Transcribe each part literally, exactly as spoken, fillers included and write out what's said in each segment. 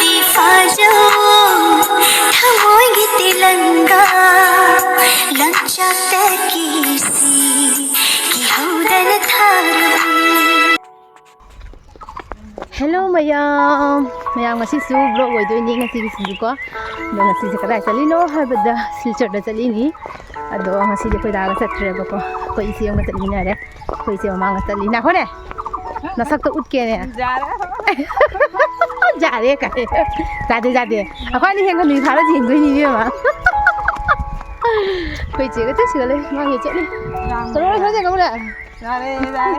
ꯐꯥꯖꯧ ꯊꯃꯣꯏꯒꯤ ꯇꯤꯂꯪꯒꯥ ꯂꯝꯆꯠꯇꯒꯤ ꯁꯤ ꯀꯤꯍꯧꯗꯅ ꯊꯥꯔꯕꯅꯤ꯫ Hello ꯃꯌꯥꯝ, ꯃꯌꯥꯝ ꯉꯁꯤꯁꯨ vlog ꯑꯣꯏꯗꯣꯏꯅꯤ ꯉꯁꯤꯒꯤꯁꯤꯁꯨꯀꯣ꯫ ꯑꯗꯣ ꯉꯁꯤꯁꯦ ꯀꯗꯥꯏ ꯆꯠꯂꯤꯅꯣ ꯍꯥꯏꯕꯗ ꯁꯤꯜꯆꯔꯗ ꯆꯠꯂꯤꯅꯤ꯫ ꯑꯗꯣ ꯉꯁꯤꯗꯤ ꯑꯩꯈꯣꯏ ꯗꯥꯒ ꯆꯠꯇ꯭ꯔꯦꯕꯀꯣ, ꯑꯩꯈꯣꯏ ꯏꯆꯦ ꯑꯃꯒ ꯆꯠꯃꯤꯟꯅꯔꯦ꯫ ꯑꯩꯈꯣꯏ ꯏꯆꯦ ꯃꯃꯥꯡꯗ ꯆꯠꯂꯤ꯫ ꯉꯥꯏꯈꯣꯅꯦ, ꯅꯁꯛꯇꯣ ꯎꯠꯀꯦꯅꯦ꯫ ꯌꯥꯔꯦ꯫ ꯌꯥꯔꯦ ꯀꯥꯏ꯫ ꯌꯥꯗꯦ, ꯌꯥꯗꯦ꯫ ꯑꯩꯈꯣꯏ ꯑꯅꯤ ꯍꯦꯟꯒ ꯅꯨꯃꯤꯠ ꯐꯥꯔ ꯌꯦꯡꯗꯣꯏꯅꯤ ꯏꯕꯦꯝꯃ꯫ ꯑꯩꯈꯣꯏ ꯏꯆꯦꯒ ꯇꯨ ꯁꯤꯒ ꯂꯩ꯫ ꯃꯥꯒꯤ ꯆꯠꯂꯤ꯫ ꯌꯥꯝ ꯆꯠꯂꯣ, ꯅꯨꯡꯉꯥꯏ꯫ ꯆꯠꯂꯣ, ꯆꯠꯂꯣ꯫ ꯌꯥꯔꯦ, ꯌꯥꯔꯦ꯫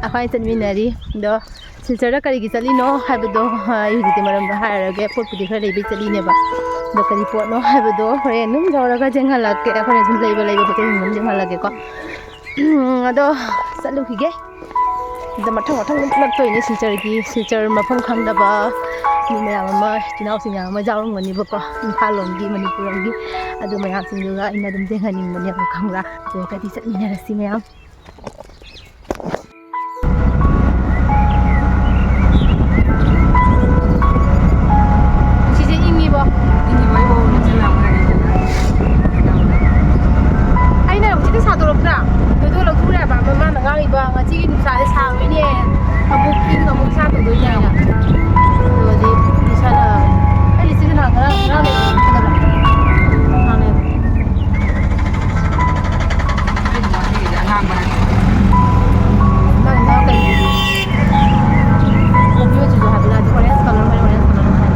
ꯑꯩꯈꯣꯏ ꯆꯠꯃꯤꯟꯅꯔꯤ꯫ ꯑꯗꯣ ꯁꯤꯜꯆꯔꯗ ꯀꯔꯤꯒꯤ ꯆꯠꯂꯤꯅꯣ ꯍꯥꯏꯕꯗꯣ ꯑꯩ ꯍꯧꯖꯤꯛꯇꯤ ꯃꯔꯝꯗꯣ ꯍꯥꯏꯔꯔꯣꯏꯒꯦ꯫ ꯄꯣꯠꯄꯨꯗꯤ ꯈꯔ ꯂꯩꯕꯩ ꯆꯠꯂꯤꯅꯦꯕ꯫ ꯑꯗꯣ ꯀꯔꯤ ꯄꯣꯠꯅꯣ ꯍꯥꯏꯕꯗꯣ ꯍꯣꯔꯦꯟ ꯑꯗꯨꯝ ꯌꯧꯔꯒ ꯊꯦꯡꯍꯜꯂꯛꯀꯦ꯫ ꯑꯩꯈꯣꯏꯅ ꯁꯨꯝ ꯂꯩꯕ ꯂꯩꯕ ꯄꯣꯠ ꯆꯩ ꯑꯗꯨꯝ ꯊꯦꯡꯍꯜꯂꯛꯀꯦꯀꯣ꯫ ꯎꯝ, ꯑꯗꯣ ꯆꯠꯂꯨꯈꯤꯒꯦ꯫ ꯑꯗꯣ ꯃꯊꯪ ꯃꯊꯪ ꯑꯗꯨꯝ ꯊꯣꯛꯂꯛꯇꯣꯏꯅꯦ ꯁꯤꯜꯆꯔꯒꯤ, ꯁꯤꯜꯆꯔ ꯃꯐꯝ ꯈꯪꯗꯕ ꯃꯤ ꯃꯌꯥꯝ ꯑꯃ, ꯏꯆꯤꯟ ꯏꯅꯥꯎꯁꯤꯡ ꯃꯌꯥꯝ ꯑꯃ ꯌꯥꯎꯔꯝꯒꯅꯤꯕꯀꯣ, ꯏꯝꯐꯥꯜ ꯂꯣꯝꯒꯤ, ꯃꯅꯤꯄꯨꯔ ꯂꯣꯝꯒꯤ꯫ ꯑꯗꯨ ꯃꯌꯥꯝꯁꯤꯡꯗꯨꯒ ꯑꯩꯅ ꯑꯗꯨꯝ ꯊꯦꯡꯍꯟꯅꯤꯡꯕꯅꯦꯕ, ꯈꯪꯕ꯭ꯔꯥ? ꯑꯗꯨ ꯑꯣꯏꯔꯒꯗꯤ ꯆꯠꯃꯤꯟꯅꯔꯁꯤ ꯃꯌꯥꯝ꯫ ꯁꯤꯁꯦ ꯏꯪꯉꯤꯕꯣ? ꯏꯪꯉꯤꯕꯣ? ꯑꯩ ꯍꯣꯔꯦꯟ ꯆꯠꯂꯝꯒꯅꯤ꯫ ꯑꯩꯅ ꯍꯧꯖꯤꯛꯇ ꯁꯥꯗꯣꯔꯛꯇ꯭ꯔꯥ? ꯑꯗꯨꯗꯣ ꯂꯧꯊꯣꯛꯎꯔꯦ ꯍꯥꯏꯕ꯫ ꯃꯃꯥꯅ ꯉꯥꯡꯉꯤꯕ, "ꯉꯁꯤꯒꯤ ꯅꯨꯡꯁꯥꯁꯦ ꯁꯥꯔꯣꯏꯅꯦ, ꯑꯃꯨꯛ ꯏꯪ ꯑꯃꯨꯛ ꯁꯥ ꯇꯧꯗꯣꯏꯅꯦ" ꯍꯥꯏꯅ꯫ ꯑꯗꯨꯒꯗꯤ ꯏꯁꯥꯅ, ꯑꯩ ꯁꯤꯁꯦ ꯅꯍꯥꯟ ꯉꯔꯥꯡ, ꯉꯔꯥꯡ ꯂꯩꯕ ꯅꯠꯇꯕ? ꯉꯔꯥꯡ ꯂꯩꯕ꯫ ꯅꯪ, ꯅꯪ ꯀꯩ? ꯀꯣꯐꯤ ꯃꯆꯨꯗꯣ ꯍꯥꯏꯕ ꯌꯥꯗꯦ, orange colour ꯍꯥꯏ, orange colour ꯍꯥꯏ꯫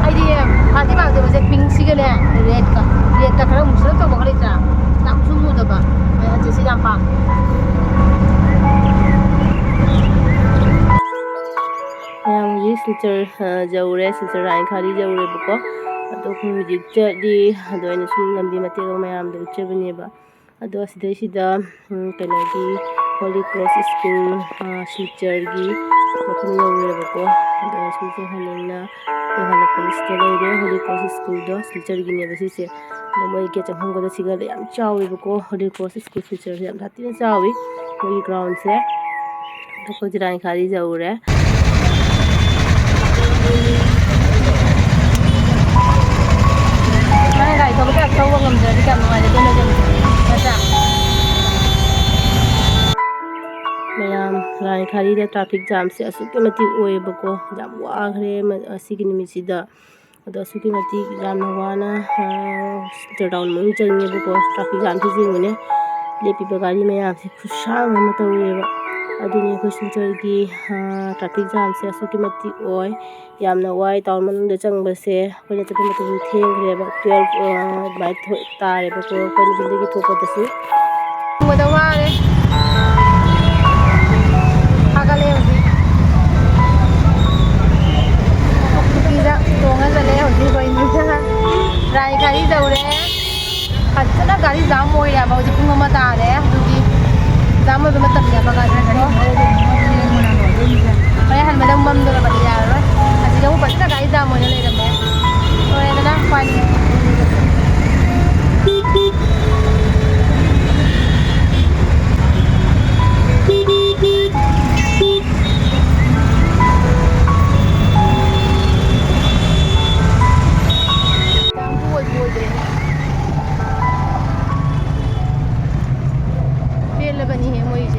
ꯑꯩꯗꯤ ꯈ꯭ꯋꯥꯏꯗꯒꯤ ꯄꯥꯝꯖꯕꯁꯦ pinkꯁꯤꯒꯅꯦ, redꯀ꯫ Redꯇ ꯈꯔ ꯃꯨꯁꯔꯞ ꯇꯧꯕꯒ ꯂꯩꯇ꯭ꯔꯥ? ꯌꯥꯝꯁꯨ ꯃꯨꯗꯕ꯫ ꯑꯗꯨ ꯁꯤ ꯌꯥꯝ ꯄꯥꯝꯃꯦ꯫ ꯃꯌꯥꯝ ꯍꯧꯖꯤꯛ ꯁꯤꯜꯆꯔ, ꯑ, ꯌꯧꯔꯦ, ꯁꯤꯜꯆꯔ ꯂꯥꯏꯟꯈꯥꯂꯤ ꯌꯧꯔꯦꯕꯀꯣ꯫ ꯑꯗꯣ ꯑꯩꯈꯣꯏ ꯍꯧꯖꯤꯛ ꯆꯠꯂꯤ꯫ ꯑꯗꯣ ꯑꯩꯅ ꯁꯨꯝ ꯂꯝꯕꯤ ꯃꯇꯦꯛ ꯑꯃ ꯃꯌꯥꯝꯗ ꯎꯠꯆꯕꯅꯦꯕ꯫ ꯑꯗꯣ ꯑꯁꯤꯗꯩꯁꯤꯗ, ꯎꯝ, ꯀꯩꯅꯣꯒꯤ Holy Cross School, ꯑ, ꯁꯤꯜꯆꯔꯒꯤ ꯃꯐꯝ ꯌꯧꯔꯦꯕꯀꯣ꯫ ꯑꯗꯣ ꯁꯨꯝ ꯆꯦꯟꯍꯟꯅꯤꯡꯅ ꯆꯦꯟꯍꯜꯂꯛꯄꯅꯤ꯫ ꯁꯤꯗ ꯂꯩꯔꯦ Holy Cross Schoolꯗꯣ, ꯁꯤꯜꯆꯔꯒꯤꯅꯦꯕ ꯁꯤꯁꯦ꯫ ꯑꯗꯣ ꯃꯣꯏ ꯒꯦꯠ ꯆꯪꯐꯝꯒꯗꯣ ꯁꯤꯒꯗꯤ ꯌꯥꯝ ꯆꯥꯎꯋꯦꯕꯀꯣ꯫ Holy Cross School ꯁꯤꯜꯆꯔꯁꯦ ꯌꯥꯝ ꯁꯥꯊꯤꯅ ꯆꯥꯎꯋꯤ꯫ ꯃꯣꯏꯒꯤ groundꯁꯦ꯫ ꯑꯗꯣ ꯑꯩꯈꯣꯏ ꯆꯤꯔꯥꯏꯈꯥꯂꯤ ꯌꯧꯔꯦ꯫ ꯅꯪ ꯒꯥꯔꯤ ꯊꯧꯕ ꯀꯌꯥ ꯊꯧꯕ ꯉꯝꯗ꯭ꯔꯗꯤ ꯀꯌꯥꯝ ꯅꯨꯡꯉꯥꯏꯖꯗꯣꯏꯅꯣ ꯏꯕꯦꯝꯃ? ꯅꯠꯇ꯭ꯔꯥ? ꯃꯌꯥꯝ, ꯔꯥꯏ ꯘꯥꯔꯤꯗ traffic jamꯁꯦ ꯑꯁꯨꯛꯀꯤ ꯃꯇꯤꯛ ꯑꯣꯏꯌꯦꯕꯀꯣ꯫ ꯌꯥꯝ ꯋꯥꯈ꯭ꯔꯦ ꯃ-, ꯑꯁꯤꯒꯤ ꯅꯨꯃꯤꯠꯁꯤꯗ꯫ ꯑꯗꯣ ꯑꯁꯨꯛꯀꯤ ꯃꯇꯤꯛ ꯌꯥꯝꯅ ꯋꯥꯅ, ꯑ, ꯁꯤꯜꯆꯔ town ꯃꯅꯨꯡ ꯆꯪꯉꯦꯕꯀꯣ꯫ Traffic jamꯁꯦ ꯌꯦꯡꯉꯨꯅꯦ꯫ ꯂꯦꯞꯄꯤꯕ ꯒꯥꯔꯤ ꯃꯌꯥꯝꯁꯦ ꯈꯨꯁꯥꯡ ꯑꯃ ꯇꯧꯔꯦꯕ꯫ ꯑꯗꯨꯅꯤ ꯑꯩꯈꯣꯏ ꯁꯤꯜꯆꯔꯒꯤ, ꯑ, traffic jamꯁꯦ ꯑꯁꯨꯛꯀꯤ ꯃꯇꯤꯛ ꯑꯣꯏ꯫ ꯌꯥꯝꯅ ꯋꯥꯏ꯫ Town ꯃꯅꯨꯡꯗ ꯆꯪꯕꯁꯦ ꯑꯩꯈꯣꯏꯅ ꯆꯠꯄ ꯃꯇꯝꯗ ꯊꯦꯡꯈ꯭ꯔꯦꯕ, twelve, ꯑ, ꯑꯗꯨꯃꯥꯏꯅ ꯊꯣꯛ-, ꯇꯥꯔꯦꯕꯀꯣ ꯑꯩꯈꯣꯏꯅ ꯌꯨꯝꯗꯒꯤ ꯊꯣꯛꯄꯗꯁꯨ꯫ ꯊꯣꯡꯕꯗ ꯋꯥꯔꯦ꯫ ꯍꯥꯒꯠꯂꯦ ꯍꯧꯖꯤꯛ꯫ ꯄꯨꯈ꯭ꯔꯤꯗ ꯇꯣꯡꯉ ꯆꯠꯂꯦ ꯍꯧꯖꯤꯛ ꯑꯩꯈꯣꯏ ꯑꯅꯤ꯫ ꯔꯥꯏ ꯘꯥꯔꯤ ꯇꯧꯔꯦ꯫ ꯐꯖꯅ ꯒꯥꯔꯤ jam ꯑꯣꯏꯔꯦꯕ꯫ ꯍꯧꯖꯤꯛ ꯄꯨꯡ ꯑꯃ ꯇꯥꯔꯦ꯫ ꯑꯗꯨꯒꯤ jam ꯑꯣꯏꯕ ꯃꯇꯝꯅꯦꯕ ꯒꯥꯔꯤꯗꯣ꯫ ꯍꯣꯔꯦꯟ ꯍꯟꯕꯗ ꯑꯃꯨꯛ ꯃꯝꯗꯣꯔꯕꯅꯤ, ꯌꯥꯔꯔꯣꯏ꯫ ꯑꯁꯤꯗ ꯑꯃꯨꯛ ꯐꯖꯅ ꯒꯥꯔꯤ jam ꯑꯣꯏꯅ ꯂꯩꯔꯝꯃꯦ꯫ ꯂꯣꯏꯔꯦꯗꯅ, ꯎꯄꯥꯏ ꯂꯩꯇꯦ꯫ ꯌꯥꯝ ꯑꯣꯏꯕꯨ ꯑꯣꯏꯗ꯭ꯔꯦ꯫ ꯄꯦꯜꯂꯕꯅꯤꯍꯦ ꯃꯣꯏꯁꯦ꯫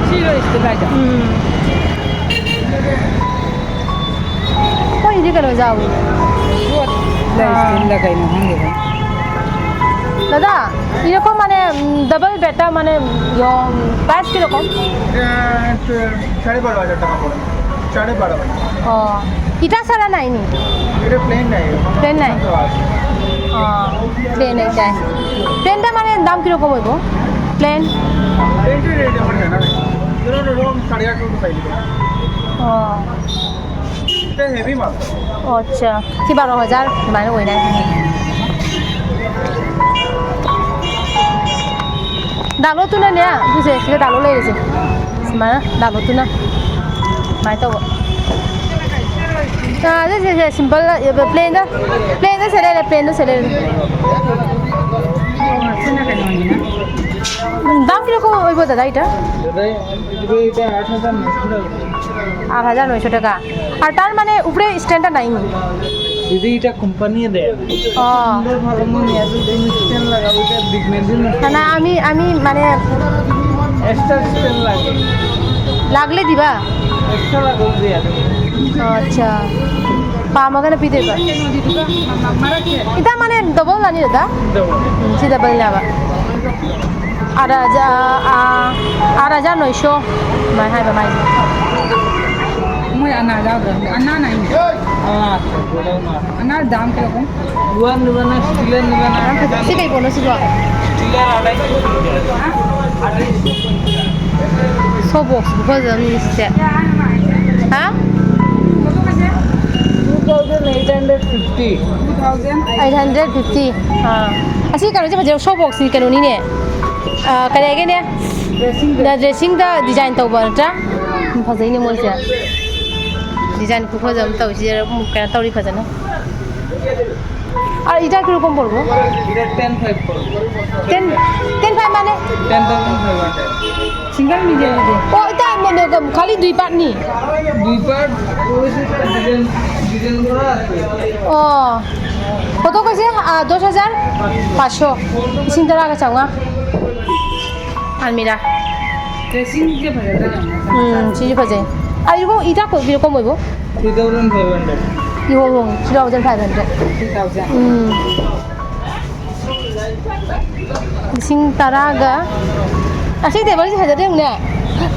ꯁꯤ ꯂꯣꯏꯁꯤꯗ ꯀꯥꯏꯗ? ꯎꯝ꯫ ꯃꯣꯏꯁꯤꯗꯤ ꯀꯩꯅꯣ ꯌꯥꯎꯏ꯫ ꯄꯣꯠ ꯂꯩꯁꯤꯗ ꯀꯩꯅꯣ ꯈꯪꯗꯦꯗ꯫ দাদা, এরকম মানে, উম, double bedটা মানে, ইয়, price কিরকম? এটা সাড়ে বারো হাজার টাকা পড়ে। সাড়ে বারো হাজার। ও, এটা ছাড়া নাই নি? এটা প্লেন নাই। প্লেন নাই? ও, প্লেন এইটাই। প্লেনটা মানে দাম কিরকম হইব? প্লেন? প্লেনটার রেট আমার জানা নেই। ধরুন, এরকম সাড়ে আঠারোশো টাকা। ও। ꯑꯣ, ꯑꯠꯆꯥ꯫ ꯁꯤ ꯕꯥꯔꯣ ꯍꯖꯥꯔ ꯑꯗꯨꯃꯥꯏꯅ ꯑꯣꯏꯅꯤ꯫ ꯗꯥꯂꯣꯠꯇꯨꯅꯅꯦ, ꯁꯤꯁꯦ, ꯁꯤꯒ ꯗꯥꯂꯣꯠ ꯂꯩꯔꯤꯁꯦ꯫ ꯁꯨꯃꯥꯏꯅ ꯗꯥꯂꯣꯠꯇꯨꯅ ꯁꯨꯃꯥꯏꯅ ꯇꯧꯕ꯫ ꯑꯥ, ꯑꯗꯨ ꯁꯦ, ꯁꯦ, simple, ꯑ, plain ꯗ, plain ꯗ ꯁꯦꯠꯂꯦ, plain ꯗ ꯁꯦꯠꯂꯦ꯫ ꯎꯝ, ꯗꯥꯝ ꯀꯤꯔꯀꯝ ꯑꯣꯏꯕ ꯗꯗꯥ ꯏꯇ? দাদা, এটা আট হাজার নয়শো টাকা। আট হাজার নয়শো টাকা। আর তার মানে উপরে স্ট্যান্ডটা নাই নি? দিদি, এটা কোম্পানি দেয়। ও। সুন্দর ভালো মনে আছে, তুমি স্ট্যান্ড লাগাও, এটা বিগ মেশিন আছে। না, না, আমি, আমি মানে এক্সট্ৰা ষ্টেণ্ড লাগে। লাগলে দিবা? এক্সট্ৰা লাগে দিয়া। আচ্ছা। ꯄꯥꯝꯃꯒꯅ ꯄꯤꯗꯣꯏꯕ꯫ ꯏꯇꯥ, ꯃꯥꯅꯦ ꯗꯕꯜ ꯂꯥꯅꯤ ꯗꯗꯥ? ꯗꯕꯜ꯫ ꯎꯝ, ꯁꯤ ꯗꯕꯜꯅꯦꯕ꯫ ꯑꯥꯔ ꯍꯖꯥꯔ, ꯑꯥ, ꯑꯥꯔ ꯍꯖꯥꯔ ꯅꯣꯏꯁꯣ꯫ ꯑꯗꯨꯃꯥꯏꯅ ꯍꯥꯏꯕ ꯃꯥꯏꯁꯦ꯫ ꯃꯣꯏ ꯑꯅꯥ ꯌꯥꯎꯗ꯭ꯔꯕꯅꯦ꯫ ꯑꯅꯥ ꯅꯥꯏꯅꯦ꯫ ꯑꯥ, ꯑꯅꯥ ꯗꯥꯝ ꯀꯤꯔꯀꯝ? ꯂꯨꯋꯥꯟ ꯂꯨꯋꯥꯟ ꯁ꯭ꯇꯤꯂꯔ ꯂꯨꯋꯥꯟ ꯁꯤ ꯀꯩ ꯄꯣꯠꯅꯣ ꯁꯤꯕꯣ? ꯁ꯭ꯇꯤꯂꯔ ꯑꯥꯔ ꯑꯥꯏ꯫ ꯁꯣ ꯕꯣꯛꯁ ꯈꯨꯐꯖ ꯑꯃꯅꯤ ꯁꯤꯁꯦ꯫ ꯍꯥ? Two thousand eight hundred fifty꯫ Eight hundred fifty. ꯑꯥ꯫ ꯑꯁꯤ ꯀꯩꯅꯣꯁꯦ ꯐꯖꯩ, ꯁꯣ ꯕꯣꯛꯁꯁꯤ ꯀꯩꯅꯣꯅꯤꯅꯦ꯫ ꯑꯥ, ꯀꯔꯤ ꯍꯥꯏꯒꯦꯅꯦ? ꯗ꯭ꯔꯦꯁꯤꯡꯗ꯫ ꯗ꯭ꯔꯦꯁꯤꯡꯗ ꯗꯤꯖꯥꯏꯟ ꯇꯧꯕ ꯅꯠꯇ꯭ꯔꯥ? ꯎꯝ, ꯐꯖꯩꯅꯦ ꯃꯣꯏꯁꯦ꯫ ꯗꯤꯖꯥꯏꯟ ꯈꯨꯐꯖ ꯑꯃ ꯇꯧꯔꯤꯁꯦ, ꯑꯃꯨꯛ ꯀꯩꯅꯣ ꯇꯧꯔꯤ ꯐꯖꯅ꯫ আর এটা কিরকম পড়বো? এটা টেন ফাইভ পড়বে। টেন, টেন ফাইভ মানে? Ten thousand five hundred। Single medium medium. ও, এটা মানে খালি দুই পার্ট নি? দুই পার্ট, ওই যে ডিজাইন, ডিজাইন করা আছে। ও, কত কইছে? আ, দশ হাজার পাঁচশো। ꯂꯤꯁꯤꯡ ꯇꯔꯥꯒ ꯆꯥꯝꯃꯉꯥ꯫ ꯑꯜꯃꯤꯔꯥ꯫ ꯗ꯭ꯔꯦꯁꯤꯡꯁꯦ ꯐꯖꯗ꯭ꯔꯥ ꯌꯦꯡꯉꯣ꯫ ꯎꯝ, ꯁꯤꯁꯨ ꯐꯖꯩ꯫ ꯑꯩꯕꯨ ꯏꯇꯥ ꯀꯣꯏꯕꯤꯔꯣ ꯀꯣꯝ ꯑꯣꯏꯕꯨ? Three thousand five hundred꯫ ꯏꯍꯣꯡ ꯍꯣꯡ, three thousand five hundred꯫ Three thousand꯫ ꯎꯝ꯫ ꯂꯤꯁꯤꯡ ꯇꯔꯥꯒ꯫ ꯑꯁꯤ ꯇꯦꯕꯜꯁꯦ ꯐꯖꯗꯦ ꯌꯦꯡꯉꯨꯅꯦ꯫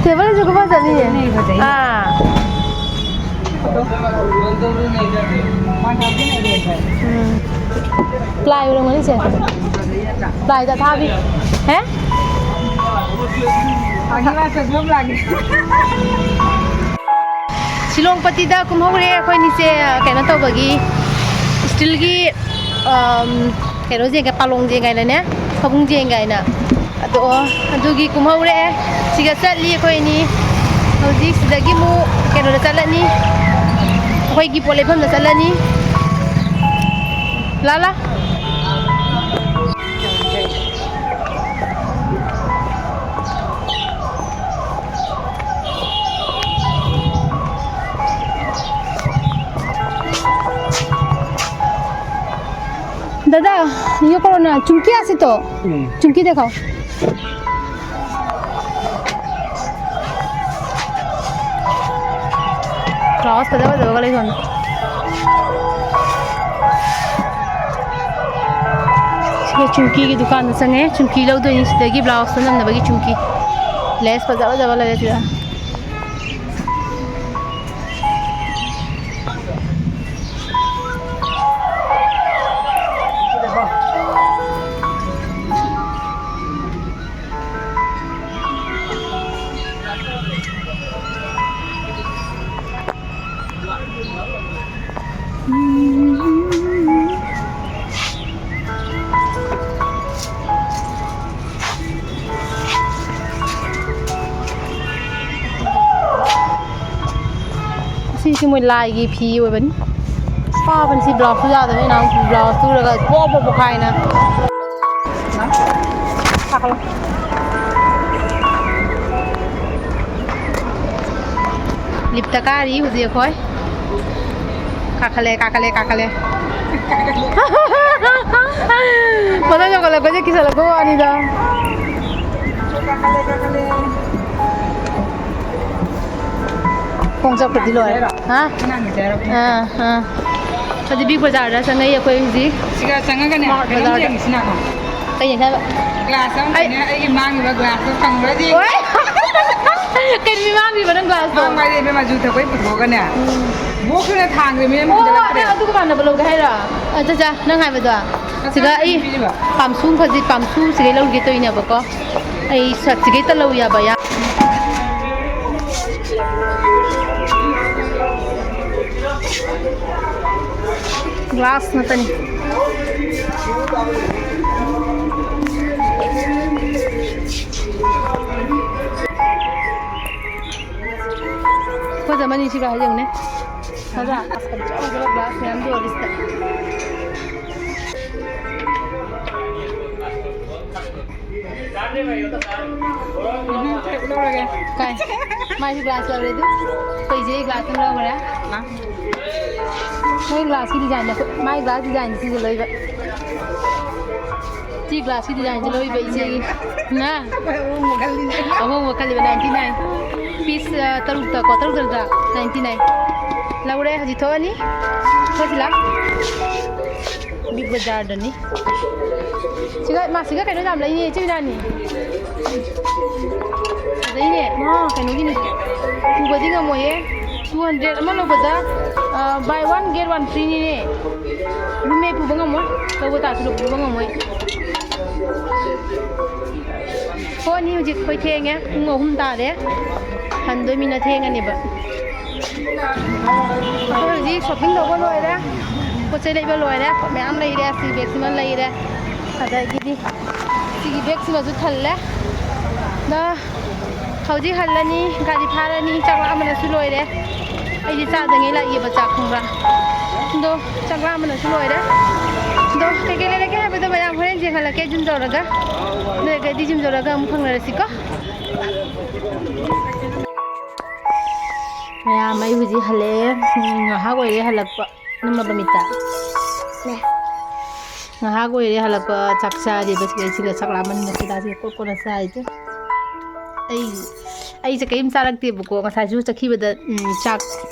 ꯇꯦꯕꯜꯁꯦ ꯈꯨꯐꯖ ꯑꯃꯅꯤꯅꯦ꯫ ꯐꯖꯩꯅꯦ, ꯐꯖꯩꯅꯦ꯫ ꯑꯥ꯫ One thousand eight hundred꯫ ꯎꯝ꯫ ꯄ꯭ꯂꯥꯏ ꯑꯣꯏꯔꯝꯒꯅꯤ ꯁꯦ꯫ ꯄ꯭ꯂꯥꯏꯗ ꯑꯊꯥꯕꯤ꯫ ꯍꯦ? ꯁꯤꯂꯣꯡ ꯄꯇꯤꯗ ꯀꯨꯝꯍꯧꯔꯦ ꯑꯩꯈꯣꯏꯅꯤꯁꯦ, ꯀꯩꯅꯣ ꯇꯧꯕꯒꯤ, ꯁ꯭ꯇꯤꯜꯒꯤ, ꯑꯝ, ꯀꯩꯅꯣꯁꯦ ꯌꯦꯡꯒꯦ, ꯄꯥꯂꯣꯡꯁꯦ ꯌꯦꯡꯒꯦ ꯍꯥꯏꯅꯅꯦ, ꯐꯃꯨꯡꯁꯦ ꯌꯦꯡꯒꯦ ꯍꯥꯏꯅ꯫ ꯑꯗꯣ, ꯑꯗꯨꯒꯤ ꯀꯨꯝꯍꯧꯔꯦ꯫ ꯁꯤꯒ ꯆꯠꯂꯤ ꯑꯩꯈꯣꯏ ꯑꯅꯤ꯫ ꯍꯧꯖꯤꯛ ꯁꯤꯗꯒꯤ ꯑꯃꯨꯛ ꯀꯩꯅꯣꯗ ꯆꯠꯂꯅꯤ꯫ ꯑꯩꯈꯣꯏꯒꯤ ꯄꯣꯠ ꯂꯩꯐꯝꯗ ꯆꯠꯂꯅꯤ꯫ ꯂꯥ ꯂꯥ꯫ दादा, ये करो ना, चुमकी ऐसे तो। हम्म। चुमकी दिखाओ। Flowers ꯐꯖ ꯐꯖꯕꯒ ꯂꯩ ꯁꯣꯝꯗ꯫ ꯁꯤꯒ ꯆꯨꯝꯀꯤꯒꯤ ꯗꯨꯀꯥꯟꯗ ꯆꯪꯉꯦ꯫ ꯆꯨꯝꯀꯤ ꯂꯧꯗꯣꯏꯅꯤ ꯁꯤꯗꯒꯤ, blouse ꯅꯝꯅꯕꯒꯤ ꯆꯨꯝꯀꯤ꯫ Lace ꯐꯖ ꯐꯖꯕ ꯂꯩꯔꯦ ꯁꯤꯗ꯫ ꯑꯁꯤꯁꯤ ꯃꯣꯏ ꯂꯥꯏꯒꯤ ꯐꯤ ꯑꯣꯏꯕꯅꯤ꯫ ꯄꯥꯕꯅꯤ ꯁꯤ blouse ꯇꯨ ꯌꯥꯗꯕ, ꯏꯅꯥꯎ blouse ꯇꯨꯔꯒ ꯄꯣꯞ ꯄꯣꯞ ꯄꯣꯈꯥꯏꯅ꯫ Lift ꯇ ꯀꯥꯔꯤ ꯍꯧꯖꯤꯛ ꯑꯩꯈꯣꯏ꯫ ꯀꯥꯈꯠꯂꯦ, ꯀꯥꯈꯠꯂꯦ, ꯀꯥꯈꯠꯂꯦ꯫ ꯃꯊꯛ ꯌꯧꯈꯠꯂꯛꯄꯁꯦ ꯀꯤꯁꯜꯂꯛꯄ ꯋꯥꯅꯤꯗ꯫ ꯈꯣꯡ ꯆꯠꯄꯗꯤ ꯂꯣꯏꯔꯦ꯫ ꯍꯥ? ꯑꯉꯥꯡꯒꯤ ꯆꯥꯔꯛꯄ꯫ ꯑꯥ, ꯑꯥ꯫ ꯍꯧꯖꯤꯛ Big Bazaar ꯗ ꯆꯪꯉꯛꯏ ꯑꯩꯈꯣꯏ ꯍꯧꯖꯤꯛ꯫ ꯁꯤꯒ ꯆꯪꯉꯒꯅꯦ, Smart ꯀꯩꯅꯣꯝ Bazaar ꯗ꯫ ꯌꯦꯡꯁꯤ ꯂꯥꯛꯑꯣ꯫ ꯀꯩ ꯌꯦꯡꯁꯦ ꯍꯥꯏꯕ? Glass ꯑꯃ ꯑꯩ ꯂꯩꯅꯦ, ꯑꯩꯒꯤ ꯃꯥꯡꯉꯤꯕ glass ꯇꯣ ꯐꯪꯕ꯭ꯔꯗꯤ꯫ ꯑꯣꯏ! ꯀꯩꯅꯣ ꯃꯤ ꯃꯥꯡꯉꯤꯕ ꯅꯪ glass ꯇꯣ? ꯃꯥꯡꯕ ꯍꯥꯏꯗꯤ ꯏꯕꯦꯝꯃ, ꯖꯨ ꯊꯛꯄꯩ ꯄꯨꯊꯣꯛꯑꯒꯅꯦ, ꯎꯝ꯫ Box ꯑꯣꯏꯅ ꯊꯥꯡꯈ꯭ꯔꯦ, ꯃꯤ ꯑꯃ ꯑꯣ, ꯍꯟꯖꯜꯂꯛꯇ꯭ꯔꯦ꯫ ꯅꯪ ꯑꯗꯨꯒ ꯃꯥꯟꯅꯕ ꯂꯧꯒꯦ ꯍꯥꯏꯔꯣ? ꯑ, ꯆꯥ, ꯆꯥ, ꯅꯪ ꯍꯥꯏꯕꯗꯣ꯫ ꯁꯤꯒ ꯑꯩ ꯄꯥꯝꯁꯨ ꯈꯖꯤꯛ, ꯄꯥꯝꯁꯨ ꯁꯤꯒꯩ ꯂꯧꯒꯦ ꯇꯧꯔꯤꯅꯦꯕꯀꯣ꯫ ꯑꯩ ꯁꯠꯁꯤꯒꯩꯇ ꯂꯧ ꯌꯥꯕ ꯌꯥ-, glass ꯉꯥꯛꯇꯅꯤ꯫ ꯐꯖ ꯃꯅꯤ ꯁꯤꯒ ꯍꯥꯏꯖꯧꯅꯦ꯫ ꯈꯔ ꯑꯆꯧꯕ ꯒ꯭ꯂꯥꯁ ꯃꯌꯥꯝ ꯌꯣꯜꯂꯤꯁꯤꯗ꯫ ꯎꯝ, ꯂꯧꯔꯒꯦ꯫ ꯀꯥꯏ? ꯃꯥꯏꯁꯨ ꯒ꯭ꯂꯥꯁ ꯂꯧꯔꯦ ꯑꯗꯨ꯫ ꯑꯩꯈꯣꯏ ꯏꯆꯦ ꯒ꯭ꯂꯥꯁ ꯑꯃ ꯂꯧꯈ꯭ꯔꯦ꯫ ꯃꯥ? ꯃꯣꯏ ꯒ꯭ꯂꯥꯁꯀꯤ ꯗꯤꯖꯥꯏꯟꯗꯣ, ꯃꯥꯏ ꯒ꯭ꯂꯥꯁ ꯗꯤꯖꯥꯏꯟꯁꯤꯁꯨ ꯂꯣꯏꯕ꯫ ꯁꯤ ꯒ꯭ꯂꯥꯁꯀꯤ ꯗꯤꯖꯥꯏꯟꯁꯦ ꯂꯧꯔꯤꯕ ꯏꯆꯦꯒꯤ꯫ ꯅ? ꯑꯩꯈꯣꯏ ꯑꯍꯣꯡꯕ ꯈꯜꯂꯤꯅꯦ꯫ ꯑꯍꯣꯡꯕ ꯈꯜꯂꯤꯕ ninety nine꯫ ꯄꯤꯁ, ꯑ, ꯇꯔꯨꯛꯇ ꯀꯣ, ꯇꯔꯨꯛꯇ ꯅꯠꯇ꯭ꯔꯥ? Ninety nine꯫ ꯂꯧꯔꯦ, ꯍꯧꯖꯤꯛ ꯊꯣꯛꯑꯅꯤ꯫ ꯊꯣꯛꯁꯤꯂꯥ꯫ ꯕꯤꯛ ꯕꯖꯥꯔꯗꯅꯤ꯫ ꯁꯤꯒ, ꯃꯥ ꯁꯤꯒ ꯀꯩꯅꯣ ꯌꯥꯝ ꯂꯩꯅꯦ, ꯏꯆꯦ ꯕꯤꯅꯥꯅꯤ꯫ ꯐꯖꯩꯅꯦ꯫ ꯃꯥ ꯀꯩꯅꯣꯒꯤꯅꯤ꯫ ꯄꯨꯕꯗꯤ ꯉꯝꯃꯣꯏꯌꯦ꯫ Two hundred ꯑꯃ ꯂꯧꯕꯗ, ꯑ, buy one get one free ꯅꯤꯅꯦ꯫ ꯔꯨꯝꯃꯦꯠ ꯄꯨꯕ ꯉꯝꯃꯣꯏ꯫ ꯂꯧꯕ ꯇꯥꯔꯁꯨ ꯄꯨꯕ ꯉꯝꯃꯣꯏ꯫ ꯊꯣꯛꯑꯅꯤ ꯍꯧꯖꯤꯛ ꯑꯩꯈꯣꯏ ꯊꯦꯡꯉꯦ꯫ ꯄꯨꯡ ꯑꯍꯨꯝ ꯇꯥꯔꯦ꯫ ꯍꯟꯗꯣꯏ ꯃꯤꯅ ꯊꯦꯡꯉꯅꯦꯕ꯫ ꯑꯩꯈꯣꯏ ꯍꯧꯖꯤꯛ shopping ꯇꯧꯕ ꯂꯣꯏꯔꯦ꯫ ꯄꯣꯠ ꯆꯩ ꯂꯩꯕ ꯂꯣꯏꯔꯦ꯫ ꯄꯣꯠ ꯃꯌꯥꯝ ꯂꯩꯔꯦ꯫ ꯁꯤ ꯕꯦꯒꯁꯤꯃ ꯂꯩꯔꯦ꯫ ꯑꯗꯒꯤꯗꯤ ꯁꯤꯒꯤ ꯕꯦꯒꯁꯤꯃꯁꯨ ꯊꯜꯂꯦ꯫ ꯗ ꯍꯧꯖꯤꯛ ꯍꯜꯂꯅꯤ, ꯒꯥꯔꯤ ꯐꯥꯔꯅꯤ, ꯆꯥꯛ ꯂꯥꯝꯕꯅꯁꯨ ꯂꯣꯏꯔꯦ꯫ ꯑꯩꯗꯤ ꯆꯥꯗꯉꯩ ꯂꯥꯛꯏꯌꯦꯕ ꯆꯥꯛ, ꯈꯪꯕ꯭ꯔꯥ? ꯑꯗꯣ ꯆꯥꯛ ꯂꯥꯝꯕꯅꯁꯨ ꯂꯣꯏꯔꯦ꯫ ꯑꯗꯣ ꯀꯩꯀꯩ ꯂꯩꯔꯛꯀꯦ ꯍꯥꯏꯕꯗꯣ ꯃꯌꯥꯝ ꯍꯣꯔꯦꯟ ꯌꯦꯡꯍꯜꯂꯛꯀꯦ, ꯖꯨꯝ ꯇꯧꯔꯒ꯫ ꯅꯣꯏꯒꯩꯗꯤ ꯖꯨꯝ ꯇꯧꯔꯒ ꯑꯃꯨꯛ ꯐꯪꯅꯔꯁꯤꯀꯣ꯫ ꯃꯌꯥꯝ, ꯑꯩ ꯍꯧꯖꯤꯛ ꯍꯜꯂꯛꯑꯦ꯫ ꯎꯝ, ꯉꯥꯏꯍꯥꯛ ꯑꯣꯏꯔꯦ ꯍꯜꯂꯛꯄ꯫ ꯅꯝꯃꯕ ꯃꯤꯠꯇ? ꯅꯦ꯫ ꯉꯥꯏꯍꯥꯛ ꯑꯣꯏꯔꯦ ꯍꯜꯂꯛꯄ, ꯆꯥꯛ ꯆꯥꯔꯤꯕ ꯁꯤꯗꯩꯁꯤꯗ, ꯆꯥꯛ ꯂꯥꯝꯃꯟꯗꯅ ꯁꯤꯗ ꯁꯤꯗ ꯀꯣꯠ ꯀꯣꯠꯅ ꯆꯥꯏꯁꯦ꯫ ꯑꯩ, ꯑꯩꯁꯦ ꯀꯔꯤꯝ ꯆꯥꯔꯛꯇꯦꯕꯀꯣ, ꯉꯁꯥꯏꯁꯨ ꯆꯠꯈꯤꯕꯗ, ꯎꯝ, ꯆꯥꯛ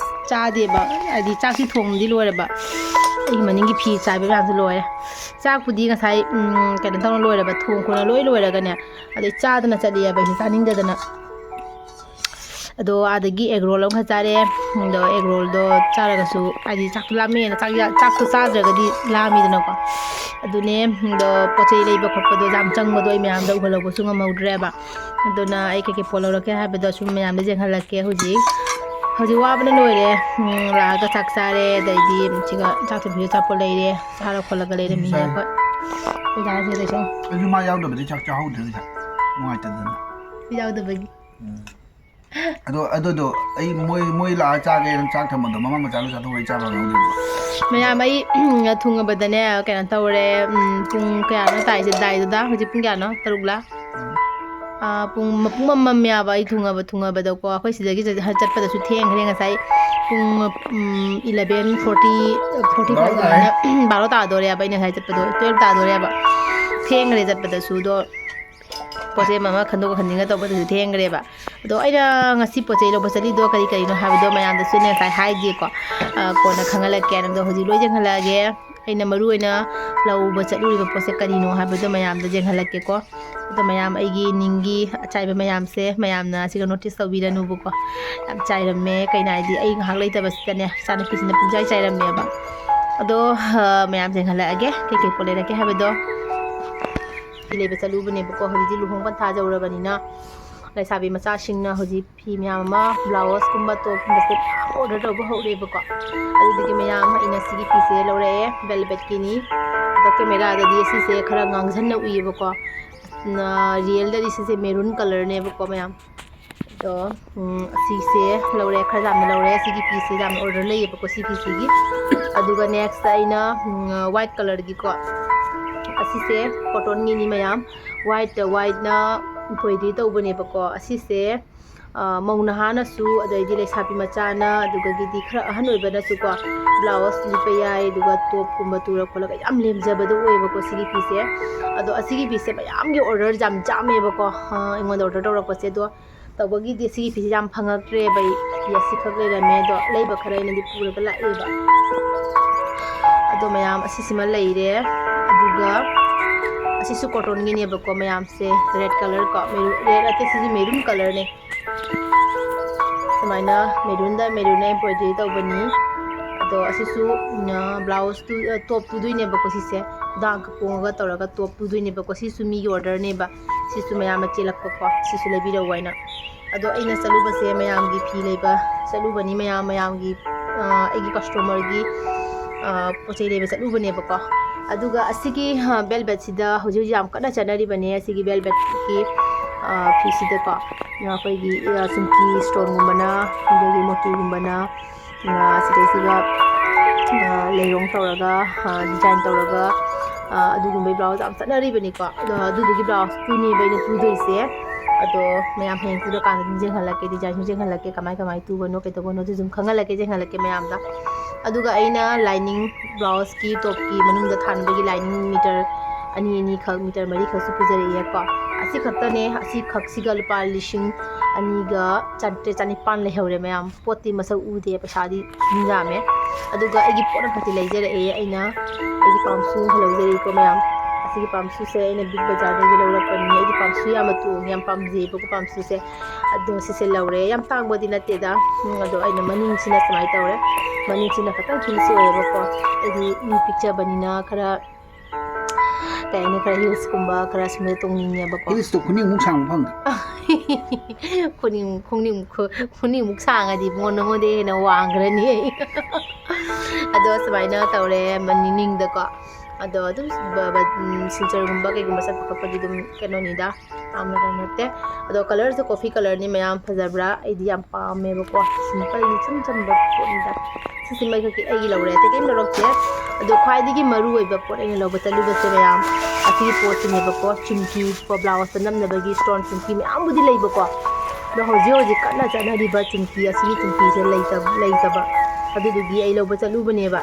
ꯆꯥꯗꯦꯕ, ꯍꯥꯏꯗꯤ ꯆꯥꯛꯇꯤ ꯊꯣꯡꯗꯤ ꯂꯣꯏꯔꯕ, ꯑꯩꯒꯤ ꯃꯅꯤꯡꯒꯤ ꯐꯤ ꯆꯥꯏꯕ ꯃꯌꯥꯝꯁꯨ ꯂꯣꯏꯔꯦ꯫ ꯆꯥꯛꯄꯨꯗꯤ ꯉꯁꯥꯏ, ꯎꯝ, ꯀꯩꯅꯣ ꯇꯧꯅ ꯂꯣꯏꯔꯕ, ꯊꯣꯡ ꯈꯣꯠꯅ ꯂꯣꯏ ꯂꯣꯏꯔꯒꯅꯦ, ꯑꯗꯩ ꯆꯥꯗꯅ ꯆꯠꯂꯤꯑꯕ ꯑꯩꯁꯦ ꯆꯥꯅꯤꯡꯗꯗꯅ꯫ ꯑꯗꯣ ꯑꯥꯗꯒꯤ egg roll ꯑꯃꯈꯛ ꯆꯥꯔꯦ꯫ ꯑꯗꯣ egg rollꯗꯣ ꯆꯥꯔꯒꯁꯨ, ꯍꯥꯏꯗꯤ ꯆꯥꯛꯇꯣ ꯂꯥꯝꯃꯦꯅ ꯆꯥꯛ ꯌꯥ-, ꯆꯥꯛꯇꯣ ꯆꯥꯗ꯭ꯔꯒꯗꯤ ꯂꯥꯝꯃꯤꯗꯅꯀꯣ꯫ ꯑꯗꯨꯅꯦ, ꯑꯗꯣ ꯄꯣꯠ ꯆꯩ ꯂꯩꯕ ꯈꯣꯠꯄꯗꯣ ꯌꯥꯝ ꯆꯪꯕꯗꯣ ꯑꯩ ꯃꯌꯥꯝꯗ ꯎꯍꯜꯍꯧꯕꯁꯨ ꯉꯝꯍꯧꯗ꯭ꯔꯦꯕ꯫ ꯑꯗꯨꯅ ꯑꯩ ꯀꯩꯀꯩ ꯄꯣꯠ ꯂꯧꯔꯛꯀꯦ ꯍꯥꯏꯕꯗꯣ ꯁꯨꯝ ꯃꯌꯥꯝꯗ ꯌꯦꯡꯍꯜꯂꯛꯀꯦ ꯍꯧꯖꯤꯛ꯫ ꯍꯧꯖꯤꯛ ꯋꯥꯕꯅ ꯂꯣꯏꯔꯦ꯫ ꯎꯝ, ꯂꯥꯛꯑꯒ ꯆꯥꯛ ꯆꯥꯔꯦ, ꯑꯗꯩꯗꯤ ꯁꯤꯒ ꯆꯥꯛ ꯊꯣꯡꯕꯤꯌꯨ ꯑꯆꯥꯄꯣꯠ ꯂꯩꯔꯦ, ꯆꯥꯔ ꯈꯣꯠꯂꯒ ꯂꯩꯔꯝꯃꯤꯅꯦ ꯉꯁꯥꯏ ꯑꯩꯈꯣꯏ꯫ ꯑꯩꯈꯣꯏ ꯗꯥꯁꯦ ꯀꯩꯁꯨ ꯑꯩꯁꯨ ꯃꯥ ꯌꯥꯎꯗꯕꯗꯤ ꯆꯥꯛ ꯆꯥꯍꯧꯗ꯭ꯔꯦ ꯉꯁꯥꯏ, ꯅꯨꯡꯉꯥꯏꯇꯗꯅ꯫ ꯌꯥꯎꯗꯕꯒꯤ꯫ ꯎꯝ꯫ ꯑꯗꯣ ꯑꯗꯨꯗꯣ ꯑꯩ ꯃꯣꯏ ꯃꯣꯏ ꯂꯥꯛꯑ ꯆꯥꯒꯦꯅ ꯆꯥꯛ ꯊꯝꯕꯗꯣ ꯃꯃꯥ ꯃꯆꯥꯗꯣ ꯆꯥꯊꯣꯛꯈ꯭ꯔꯦ, ꯆꯥꯕ ꯉꯝꯗꯦꯕ꯫ ꯃꯌꯥꯝ, ꯑꯩ ꯊꯨꯡꯉꯕꯗꯅꯦ ꯀꯩꯅꯣ ꯇꯧꯔꯦ꯫ ꯎꯝ, ꯄꯨꯡ ꯀꯌꯥꯅꯣ ꯇꯥꯏꯁꯦ? ꯗꯥꯏꯗꯨꯗ ꯍꯧꯖꯤꯛ ꯄꯨꯡ ꯀꯌꯥꯅꯣ? ꯇꯔꯨꯛꯂꯥ? ꯄꯨꯡ ꯄꯨꯡ ꯑꯃꯝ ꯃꯝꯃꯦꯕ ꯑꯩ ꯊꯨꯡꯉꯕ ꯊꯨꯡꯉꯕꯗꯀꯣ꯫ ꯑꯩꯈꯣꯏ ꯁꯤꯗꯒꯤ ꯆꯠ- ꯆꯠꯄꯗꯁꯨ ꯊꯦꯡꯈ꯭ꯔꯦ꯫ ꯉꯁꯥꯏ ꯄꯨꯡ ꯏꯂꯚꯦꯟ ꯐꯣꯔꯇꯤ, ꯐꯣꯔꯇꯤ ꯐꯥꯏꯚ ꯑꯗꯨꯃꯥꯏꯅ, ꯕꯥꯔꯣ ꯇꯥꯗꯣꯔꯦꯕ ꯑꯩꯅ ꯉꯁꯥꯏ ꯆꯠꯄꯗꯣ, ꯇꯨꯌꯦꯜꯞ ꯇꯥꯗꯣꯔꯦꯕ꯫ ꯊꯦꯡꯈ꯭ꯔꯦ ꯆꯠꯄꯗꯁꯨ꯫ ꯑꯗꯣ ꯄꯣꯠ ꯆꯩ ꯑꯃ ꯑꯃ ꯈꯟꯗꯣꯛꯀ ꯈꯟꯖꯤꯟꯒ ꯇꯧꯕꯗꯁꯨ ꯊꯦꯡꯈ꯭ꯔꯦꯕ꯫ ꯑꯗꯣ ꯑꯩꯅ ꯉꯁꯤ ꯄꯣꯠ ꯆꯩ ꯂꯧꯕ ꯆꯠꯂꯤꯗꯣ ꯀꯔꯤ ꯀꯔꯤꯅꯣ ꯍꯥꯏꯕꯗꯣ ꯃꯌꯥꯝꯗꯁꯨ ꯑꯩꯅ ꯉꯁꯥꯏ ꯍꯥꯏꯗꯦꯀꯣ꯫ ꯀꯣꯟꯅ ꯈꯪꯍꯜꯂꯛꯀꯦ꯫ ꯑꯗꯣ ꯍꯧꯖꯤꯛ ꯂꯣꯏ ꯌꯦꯡꯍꯜꯂꯛꯑꯒꯦ꯫ ꯑꯩꯅ ꯃꯔꯨ ꯑꯣꯏꯅ ꯂꯧꯕ ꯆꯠꯂꯨꯔꯤꯕ ꯄꯣꯠꯁꯦ ꯀꯔꯤꯅꯣ ꯍꯥꯏꯕꯗꯣ ꯃꯌꯥꯝꯗ ꯌꯦꯡꯍꯜꯂꯛꯀꯦꯀꯣ꯫ ꯑꯗꯣ ꯃꯌꯥꯝ, ꯑꯩꯒꯤ ꯅꯤꯡꯒꯤ ꯑꯆꯥꯏꯕ ꯃꯌꯥꯝꯁꯦ ꯃꯌꯥꯝꯅ ꯑꯁꯤꯒ ꯅꯣꯇꯤꯁ ꯇꯧꯕꯤꯔꯅꯨꯕꯀꯣ꯫ ꯌꯥꯝ ꯆꯥꯏꯔꯝꯃꯦ꯫ ꯀꯩꯅꯣ ꯍꯥꯏꯗꯤ ꯑꯩ ꯉꯥꯏꯍꯥꯛ ꯂꯩꯇꯕꯁꯤꯗꯅꯦ ꯏꯆꯥꯅꯨꯄꯤꯁꯤꯅ ꯄꯨꯡꯆꯥꯏ ꯆꯥꯏꯔꯝꯃꯦꯕ꯫ ꯑꯗꯣ ꯃꯌꯥꯝ ꯌꯦꯡꯍꯜꯂꯛꯑꯒꯦ ꯀꯩꯀꯩ ꯄꯣꯠ ꯂꯩꯔꯛꯀꯦ ꯍꯥꯏꯕꯗꯣ꯫ ꯐꯤ ꯂꯩꯕ ꯆꯠꯂꯨꯕꯅꯦꯕꯀꯣ꯫ ꯍꯧꯖꯤꯛꯇꯤ ꯂꯨꯍꯣꯡ ꯄꯟꯊꯥ ꯌꯧꯔꯕꯅꯤꯅ ꯂꯩꯁꯥꯕꯤ ꯃꯆꯥꯁꯤꯡꯅ ꯍꯧꯖꯤꯛ ꯐꯤ ꯃꯌꯥꯝ ꯑꯃ, ꯕ꯭ꯂꯥꯎꯁꯀꯨꯝꯕ, ꯇꯣꯞꯀꯨꯝꯕꯁꯦ ꯃꯌꯥꯝ ꯑꯣꯔꯗꯔ ꯇꯧꯕ ꯍꯧꯔꯦꯕꯀꯣ꯫ ꯑꯗꯨꯗꯒꯤ ꯃꯌꯥꯝ ꯑꯩꯅ ꯁꯤꯒꯤ ꯐꯤꯁꯦ ꯂꯧꯔꯛꯑꯦ, ꯕꯦꯜꯕꯦꯠꯀꯤꯅꯤ꯫ ꯑꯗꯣ ꯀꯦꯃꯦꯔꯥꯗꯗꯤ ꯑꯁꯤꯁꯦ ꯈꯔ ꯉꯥꯡꯁꯟꯅ ꯎꯏꯌꯦꯕꯀꯣ꯫ ꯔꯤꯌꯦꯜꯗꯗꯤ ꯁꯤꯁꯦ ꯃꯦꯔꯨꯟ ꯀꯂꯔꯅꯦꯕꯀꯣ ꯃꯌꯥꯝ꯫ ꯑꯗꯣ ꯑꯁꯤꯁꯦ ꯂꯧꯔꯦ, ꯈꯔ ꯌꯥꯝꯅ ꯂꯧꯔꯦ꯫ ꯁꯤꯒꯤ ꯐꯤꯁꯦ ꯌꯥꯝꯅ ꯑꯣꯔꯗꯔ ꯂꯩꯌꯦꯕꯀꯣ ꯁꯤ ꯐꯤꯁꯤꯒꯤ꯫ ꯑꯗꯨꯒ ꯅꯦꯛꯁꯇ ꯑꯩꯅ ꯋꯥꯏꯠ ꯀꯂꯔꯒꯤꯀꯣ, ꯑꯁꯤꯁꯦ ꯀꯣꯇꯣꯟꯒꯤꯅꯤ ꯃꯌꯥꯝ꯫ ꯋꯥꯏꯠꯇ ꯋꯥꯏꯠꯅ ꯏꯝꯕ꯭ꯔꯣꯏꯗ꯭ꯔꯤ ꯇꯧꯕꯅꯦꯕꯀꯣ꯫ ꯑꯁꯤꯁꯦ ꯃꯧ ꯅꯍꯥꯅꯁꯨ, ꯑꯗꯩꯗꯤ ꯂꯩꯁꯥꯕꯤ ꯃꯆꯥꯅ, ꯑꯗꯨꯗꯒꯤꯗꯤ ꯈꯔ ꯑꯍꯟ ꯑꯣꯏꯕꯅꯁꯨꯀꯣ ꯕ꯭ꯂꯥꯎꯁ ꯂꯤꯠꯄ ꯌꯥꯏ꯫ ꯑꯗꯨꯒ ꯇꯣꯞꯀꯨꯝꯕ ꯇꯨꯔ ꯈꯣꯠꯂꯒ ꯌꯥꯝ ꯂꯦꯝꯖꯕꯗꯣ ꯑꯣꯏꯌꯦꯕꯀꯣ ꯁꯤꯒꯤ ꯐꯤꯁꯦ꯫ ꯑꯗꯣ ꯑꯁꯤꯒꯤ ꯐꯤꯁꯦ ꯃꯌꯥꯝꯒꯤ ꯑꯣꯔꯗꯔ ꯌꯥꯝ ꯌꯥꯝꯃꯦꯕꯀꯣ ꯑꯩꯉꯣꯟꯗ ꯑꯣꯔꯗꯔ ꯇꯧꯔꯛꯄꯁꯦ꯫ ꯑꯗꯣ ꯇꯧꯕꯒꯤꯗꯤ ꯁꯤꯒꯤ ꯐꯤꯁꯦ ꯌꯥꯝ ꯐꯪꯉꯛꯇ꯭ꯔꯦꯕ ꯑꯩ꯫ ꯐꯤ ꯑꯁꯤꯈꯛ ꯂꯩꯔꯝꯃꯦ꯫ ꯑꯗꯣ ꯂꯩꯕ ꯈꯔ ꯑꯩꯅꯗꯤ ꯄꯨꯔꯒ ꯂꯥꯛꯑꯦꯕ꯫ ꯑꯗꯣ ꯃꯌꯥꯝ ꯑꯁꯤꯁꯤꯃ ꯂꯩꯔꯦ꯫ ꯑꯗꯨꯒ ꯑꯁꯤꯁꯨ ꯀꯣꯇꯣꯟꯒꯤꯅꯦꯕꯀꯣ ꯃꯌꯥꯝꯁꯦ꯫ ꯔꯦꯗ ꯀꯂꯔ ꯀꯣ, ꯔꯦꯗ ꯅꯠꯇꯦ, ꯁꯤꯁꯦ ꯃꯦꯔꯨꯟ ꯀꯂꯔꯅꯦ꯫ ꯁꯨꯃꯥꯏꯅ ꯃꯦꯔꯨꯟꯗ ꯃꯦꯔꯨꯟꯅ ꯏꯝꯕ꯭ꯔꯣꯏꯗ꯭ꯔꯤ ꯇꯧꯕꯅꯤ꯫ ꯑꯗꯣ ꯑꯁꯤꯁꯨ ꯕ꯭ꯂꯥꯎꯁ ꯇꯣꯞ ꯇꯨꯗꯣꯏꯅꯦꯕꯀꯣ ꯁꯤꯁꯦ꯫ ꯈꯨꯗꯥꯡ ꯀꯣꯡꯉꯒ ꯇꯧꯔꯒ ꯇꯣꯞ ꯇꯨꯗꯣꯏꯅꯦꯕꯀꯣ꯫ ꯁꯤꯁꯨ ꯃꯤꯒꯤ ꯑꯣꯔꯗꯔꯅꯦꯕ꯫ ꯁꯤꯁꯨ ꯃꯌꯥꯝꯅ ꯆꯦꯜꯂꯛꯄꯀꯣ꯫ ꯁꯤꯁꯨ ꯂꯩꯕꯤꯔꯛꯎ ꯍꯥꯏꯅ꯫ ꯑꯗꯣ ꯑꯩꯅ ꯆꯠꯂꯨꯕꯁꯦ ꯃꯌꯥꯝꯒꯤ ꯐꯤ ꯂꯩꯕ ꯆꯠꯂꯨꯕꯅꯤ꯫ ꯃꯌꯥꯝ, ꯃꯌꯥꯝꯒꯤ, ꯑꯩꯒꯤ ꯀꯁꯇꯃꯔꯒꯤ ꯄꯣꯠ ꯆꯩ ꯂꯩꯕ ꯆꯠꯂꯨꯕꯅꯦꯕꯀꯣ꯫ ꯑꯗꯨꯒ ꯑꯁꯤꯒꯤ ꯕꯦꯜꯕꯦꯠꯁꯤꯗ ꯍꯧꯖꯤꯛ ꯍꯧꯖꯤꯛ ꯌꯥꯝ ꯀꯟꯅ ꯆꯠꯅꯔꯤꯕꯅꯦ꯫ ꯑꯁꯤꯒꯤ ꯕꯦꯜꯕꯦꯠꯀꯤ ꯐꯤꯁꯤꯗꯀꯣ ꯑꯩꯈꯣꯏꯒꯤ ꯆꯨꯝꯀꯤ ꯏꯁꯇꯣꯟꯒꯨꯝꯕꯅ, ꯑꯗꯒꯤ ꯃꯣꯇꯤꯒꯨꯝꯕꯅ, ꯁꯤꯗꯩꯁꯤꯒ ꯂꯩꯔꯣꯡ ꯇꯧꯔꯒ, ꯗꯤꯖꯥꯏꯟ ꯇꯧꯔꯒ, ꯑꯗꯨꯒꯨꯝꯕꯒꯤ ꯕ꯭ꯂꯥꯎꯁ ꯌꯥꯝ ꯆꯠꯅꯔꯤꯕꯅꯤꯀꯣ꯫ ꯑꯗꯣ ꯑꯗꯨꯗꯨꯒꯤ ꯕ꯭ꯂꯥꯎꯁꯇꯨꯅꯦꯕ ꯑꯩꯅ ꯇꯨꯗꯣꯏꯁꯦ꯫ ꯑꯗꯣ ꯃꯌꯥꯝ ꯍꯌꯦꯡ ꯇꯨꯔꯀꯥꯟꯗ ꯑꯗꯨꯝ ꯌꯦꯡꯍꯜꯂꯛꯀꯦ, ꯗꯤꯖꯥꯏꯟꯁꯨ ꯌꯦꯡꯍꯜꯂꯛꯀꯦ, ꯀꯃꯥꯏ ꯀꯃꯥꯏ ꯇꯨꯕꯅꯣ ꯀꯩꯗꯧꯕꯅꯣ ꯑꯗꯨ ꯑꯗꯨꯝ ꯈꯪꯍꯜꯂꯛꯀꯦ, ꯌꯦꯡꯍꯜꯂꯛꯀꯦ ꯃꯌꯥꯝꯗ꯫ ꯑꯗꯨꯒ ꯑꯩꯅ ꯂꯥꯏꯅꯤꯡ, ꯕ꯭ꯂꯥꯎꯁꯀꯤ ꯇꯣꯞꯀꯤ ꯃꯅꯨꯡꯗ ꯊꯥꯅꯕꯒꯤ ꯂꯥꯏꯅꯤꯡ ꯃꯤꯇꯔ ꯑꯅꯤ, ꯑꯅꯤꯈꯛ, ꯃꯤꯇꯔ ꯃꯔꯤꯈꯛꯁꯨ ꯄꯨꯖꯔꯛꯑꯦꯀꯣ꯫ ꯑꯁꯤ ꯈꯛꯇꯅꯦ, ꯑꯁꯤ ꯈꯛꯁꯤꯒ ꯂꯨꯄꯥ ꯂꯤꯁꯤꯡ ꯑꯅꯤꯒ ꯆꯥꯇ꯭ꯔꯦꯠ ꯆꯥꯅꯤꯄꯥꯟ ꯂꯩꯍꯧꯔꯦ ꯃꯌꯥꯝ꯫ ꯄꯣꯠꯇꯤ ꯃꯁꯛ ꯎꯗꯦ, ꯄꯩꯁꯥꯗꯤ ꯑꯗꯨꯝ ꯌꯥꯝꯃꯦ꯫ ꯑꯗꯨꯒ ꯑꯩꯒꯤ ꯄꯣꯠ ꯑꯃꯈꯛꯇꯤ ꯂꯩꯖꯔꯛꯑꯦ ꯑꯩꯅ꯫ ꯑꯩꯒꯤ ꯄꯥꯝꯁꯨ ꯑꯃ ꯂꯧꯖꯔꯛꯏꯀꯣ ꯃꯌꯥꯝ꯫ ꯑꯁꯤꯒꯤ ꯄꯥꯝꯁꯨꯁꯦ ꯑꯩꯅ ꯕꯤꯛ ꯕꯖꯥꯔꯗꯒꯤ ꯂꯧꯔꯛꯄꯅꯤ꯫ ꯑꯩꯒꯤ ꯄꯥꯝꯁꯨ ꯌꯥꯝꯅ ꯇꯣꯡꯉꯤ, ꯌꯥꯝ ꯄꯥꯝꯖꯩꯕꯀꯣ ꯄꯥꯝꯁꯨꯁꯦ꯫ ꯑꯗꯣ ꯁꯤꯁꯦ ꯂꯧꯔꯦ꯫ ꯌꯥꯝ ꯇꯥꯡꯕꯗꯤ ꯅꯠꯇꯦꯗ꯫ ꯎꯝ, ꯑꯗꯣ ꯑꯩꯅ ꯃꯅꯤꯡꯁꯤꯅ ꯁꯨꯃꯥꯏꯅ ꯇꯧꯔꯦ꯫ ꯃꯅꯤꯡꯁꯤꯅ ꯈꯤꯇꯪ ꯍꯤꯜꯁ ꯑꯣꯏꯌꯦꯕꯀꯣ꯫ ꯑꯩꯗꯤ ꯃꯤ ꯄꯤꯛꯆꯕꯅꯤꯅ ꯈꯔ, ꯀꯩ ꯍꯥꯏꯅꯤ, ꯈꯔ ꯍꯤꯜꯁꯀꯨꯝꯕ ꯈꯔ ꯁꯨꯝꯕꯗ ꯇꯣꯡꯅꯤꯡꯉꯦꯕꯀꯣ꯫ ꯍꯤꯜꯁꯇꯣ ꯈꯨꯅꯤꯡꯃꯨꯛ ꯁꯥꯡꯕ ꯐꯪꯗ꯭ꯔꯣ? ꯈꯨꯅꯤꯡ, ꯈꯣꯡꯅꯤꯡ, ꯈꯨ-, ꯈꯨꯅꯤꯡꯃꯨꯛ ꯁꯥꯡꯉꯗꯤ ꯏꯕꯨꯡꯉꯣ ꯅꯉꯣꯟꯗꯩ ꯍꯦꯟꯅ ꯋꯥꯡꯈ꯭ꯔꯅꯤ ꯑꯩ꯫ ꯑꯗꯣ ꯁꯨꯃꯥꯏꯅ ꯇꯧꯔꯦ ꯃꯅꯤꯡꯗꯀꯣ꯫ ꯑꯗꯣ ꯑꯗꯨꯝ ꯕ-, ꯕ-, ꯎꯝ, ꯁꯤꯜꯆꯔꯒꯨꯝꯕ ꯀꯩꯒꯨꯝꯕ ꯆꯠꯄ ꯈꯣꯠꯄꯗꯤ ꯑꯗꯨꯝ ꯀꯩꯅꯣꯅꯤꯗ, ꯌꯥꯝꯅ ꯀꯩꯅꯣ ꯅꯠꯇꯦ꯫ ꯑꯗꯣ ꯀꯂꯔꯁꯦ ꯀꯣꯐꯤ ꯀꯂꯔꯅꯤ ꯃꯌꯥꯝ, ꯐꯖꯕ꯭ꯔꯥ? ꯑꯩꯗꯤ ꯌꯥꯝ ꯄꯥꯝꯃꯦꯕꯀꯣ꯫ ꯁꯤꯝꯄꯜ ꯏꯆꯝ ꯆꯝꯕ ꯄꯣꯠꯅꯤꯗ꯫ ꯁꯤꯁꯤꯃ ꯑꯩꯈꯣꯏꯒꯤ ꯑꯩꯒꯤ ꯂꯧꯔꯦ, ꯑꯇꯩ ꯀꯩꯝ ꯂꯧꯔꯛꯇꯦ꯫ ꯑꯗꯣ ꯈ꯭ꯋꯥꯏꯗꯒꯤ ꯃꯔꯨ ꯑꯣꯏꯕ ꯄꯣꯠ ꯑꯩꯅ ꯂꯧꯕ ꯆꯠꯂꯨꯕꯁꯦ ꯃꯌꯥꯝ, ꯑꯁꯤꯒꯤ ꯄꯣꯠꯁꯤꯅꯦꯕꯀꯣ, ꯆꯨꯝꯀꯤ ꯕ꯭ꯂꯥꯎꯁꯇ ꯅꯝꯅꯕꯒꯤ ꯏꯁꯇꯣꯟ ꯆꯨꯝꯀꯤ ꯃꯌꯥꯝꯕꯨꯗꯤ ꯂꯩꯕꯀꯣ, ꯑꯗꯣ ꯍꯧꯖꯤꯛ ꯍꯧꯖꯤꯛ ꯀꯟꯅ ꯆꯠꯅꯔꯤꯕ ꯆꯨꯝꯀꯤ ꯑꯁꯤꯒꯤ ꯆꯨꯝꯀꯤꯁꯦ ꯂꯩꯇꯕ, ꯂꯩꯇꯕ꯫ ꯑꯗꯨꯗꯨꯒꯤ ꯑꯩ ꯂꯧꯕ ꯆꯠꯂꯨꯕꯅꯦꯕ꯫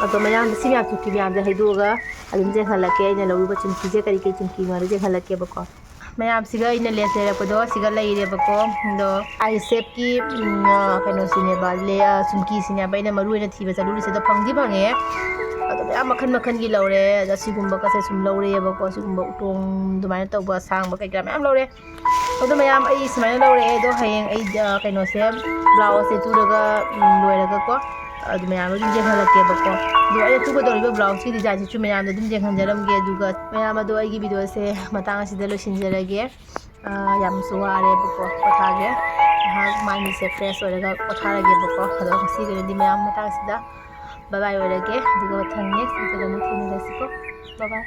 ꯑꯗꯣ ꯃꯌꯥꯝꯗ ꯁꯤ ꯃꯌꯥꯝ ꯆꯨꯝꯀꯤ ꯃꯌꯥꯝꯁꯦ ꯍꯥꯏꯗꯣꯛꯑꯒ ꯑꯗꯨꯝ ꯌꯦꯡꯍꯜꯂꯛꯀꯦ꯫ ꯑꯩꯅ ꯂꯧꯔꯤꯕ ꯆꯨꯝꯀꯤꯁꯦ ꯀꯔꯤ ꯀꯔꯤ ꯆꯨꯝꯀꯤꯅꯣ ꯍꯥꯏꯗꯣ ꯌꯦꯡꯍꯜꯂꯛꯀꯦꯕꯀꯣ꯫ ꯃꯌꯥꯝꯁꯤꯒ ꯑꯩꯅ ꯂꯦꯁ ꯂꯩꯔꯛꯄꯗꯣ ꯁꯤꯒ ꯂꯩꯔꯦꯕꯀꯣ꯫ ꯑꯗꯣ ꯑꯥꯏ ꯁꯦꯞꯀꯤ, ꯎꯝ, ꯑ, ꯀꯩꯅꯣꯁꯤꯅꯦꯕ, ꯂꯦ-, ꯑ, ꯆꯨꯝꯀꯤꯁꯤꯅꯦꯕ ꯑꯩꯅ ꯃꯔꯨ ꯑꯣꯏꯅ ꯊꯤꯕ ꯆꯠꯂꯨꯔꯤꯁꯦ꯫ ꯑꯗꯣ ꯐꯪꯗꯤ ꯐꯪꯉꯦ꯫ ꯑꯗꯣ ꯃꯌꯥꯝ ꯃꯈꯟ ꯃꯈꯟꯒꯤ ꯂꯧꯔꯦ꯫ ꯑꯗ ꯁꯤꯒꯨꯝꯕꯒꯁꯦ ꯁꯨꯝ ꯂꯧꯔꯦꯕꯀꯣ꯫ ꯁꯤꯒꯨꯝꯕ ꯎꯇꯣꯡ ꯑꯗꯨꯃꯥꯏꯅ ꯇꯧꯕ ꯑꯁꯥꯡꯕ ꯀꯩ ꯀꯔꯥ ꯃꯌꯥꯝ ꯂꯧꯔꯦ꯫ ꯑꯗꯣ ꯃꯌꯥꯝ ꯑꯩ ꯁꯨꯃꯥꯏꯅ ꯂꯧꯔꯛꯑꯦ꯫ ꯑꯗꯣ ꯍꯌꯦꯡ ꯑꯩ, ꯑ, ꯀꯩꯅꯣꯁꯦ, ꯕ꯭ꯂꯥꯎꯁꯁꯦ ꯇꯨꯔꯒ, ꯎꯝ, ꯂꯣꯏꯔꯒꯀꯣ, ꯑꯗꯨ ꯃꯌꯥꯝ ꯑꯗꯨꯝ ꯌꯦꯡꯍꯜꯂꯛꯀꯦꯕꯀꯣ꯫ ꯑꯗꯣ ꯑꯩꯅ ꯇꯨꯒꯗꯧꯔꯤꯕ ꯕ꯭ꯂꯥꯎꯁꯀꯤ ꯗꯤꯖꯥꯏꯟꯁꯤꯁꯨ ꯃꯌꯥꯝꯗ ꯑꯗꯨꯝ ꯌꯦꯡꯍꯟꯖꯔꯝꯒꯦ꯫ ꯑꯗꯨꯒ ꯃꯌꯥꯝ ꯑꯗꯣ ꯑꯩꯒꯤ ꯚꯤꯗꯤꯑꯣꯁꯦ ꯃꯇꯥꯡ ꯑꯁꯤꯗ ꯂꯣꯏꯁꯤꯟꯖꯔꯒꯦ꯫ ꯑ, ꯌꯥꯝꯁꯨ ꯋꯥꯔꯦꯕꯀꯣ, ꯄꯣꯊꯥꯒꯦ꯫ ꯉꯥꯏꯍꯥꯛ ꯃꯥꯏ ꯃꯤꯠꯁꯦ ꯐ꯭ꯔꯦꯁ ꯑꯣꯏꯔꯒ ꯄꯣꯊꯥꯔꯒꯦꯕꯀꯣ꯫ ꯑꯗꯣ ꯉꯁꯤꯒꯤ ꯑꯣꯏꯅꯗꯤ ꯃꯌꯥꯝ ꯃꯇꯥꯡꯁꯤꯗ ꯕꯥꯏ ꯕꯥꯏ ꯑꯣꯏꯔꯒꯦ꯫ ꯑꯗꯨꯒ ꯃꯊꯪ ꯅꯦꯛꯁ ꯚꯤꯗꯤꯑꯣꯗ ꯑꯃꯨꯛ ꯊꯦꯡꯅꯔꯁꯤꯀꯣ꯫ ꯕꯥꯏ ꯕꯥꯏ꯫